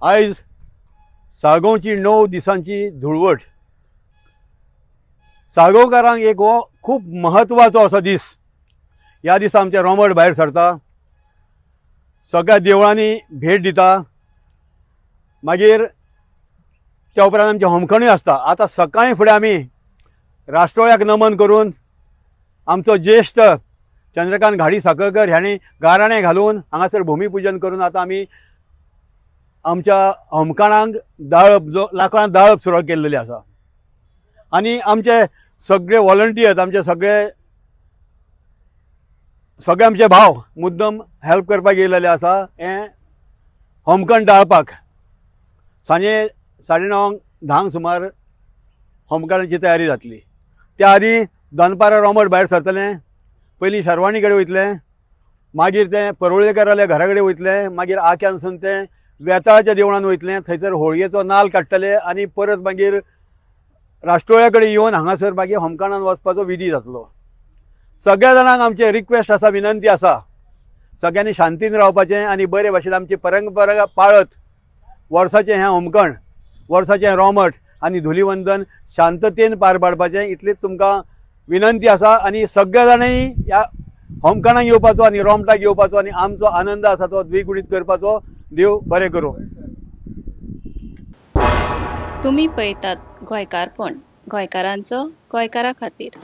आयज साळगांवची 9 दिसांची धुळवट. साळगांवकारांक एक हो खूब म्हत्वाचो असो दीस. ह्या दिसा आमचें रोमट भायर सरता, सगळ्या देवळांनी भेट दिता, मागीर त्या उपरांत आमचें होमखणूय आसता. आतां सकाळीं फुडें आमी राष्ट्रोळ्याक नमन करून आमचो ज्येश्ठ चंद्रकांत घाडी साखळकर ह्यांनी गाराणें घालून हांगासर भुमीपुजन करून आतां आमी आमच्या होमखणाक दाळप, जो लाकडां दाळप सुरू केल्लेली आसा. आनी आमचे सगळे वॉलंटियर्स, आमचे सगळे सगळे आमचे भाव मुद्दम हेल्प करपाक येयलेले आसा हें होमखण दाळपाक. सांजे 9:30 10 सुमार होमखणाची तयारी जातली. त्या आदी दनपारां रोमट भायर सरतलें, पयलीं शर्वाणी कडेन वयतलें, मागीर तें परुळेकराल्या घरा कडेन वयतलें, मागीर आक्यानसून तें वेताळाच्या देवळान वयतलें, थंयसर होळयेचो नाल काडटले आनी परत मागीर राष्ट्रोळ्या कडेन येवन हांगासर मागीर होमखणान वचपाचो विधी जातलो. सगळ्या जाणांक आमचें रिक्वेस्ट आसा, विनंती आसा, सगळ्यांनी शांतीन रावपाचें आनी बरे भाशेन आमची परंपरा पाळत वर्साचें हें होमखण, वर्साचें रोमट आनी धुलीवंदन शांततेन पार पाडपाचें, इतलीच तुमकां विनंती आसा. आनी सगळ्या जाणांनी ह्या होमखणाक येवपाचो आनी रोमटाक येवपाचो आनी आमचो आनंद आसा तो द्विगुणीत करपाचो. देव बरें करूं. तुमी पळयतात गोंयकारपण, गोंयकारांचो गोंयकारा खातीर.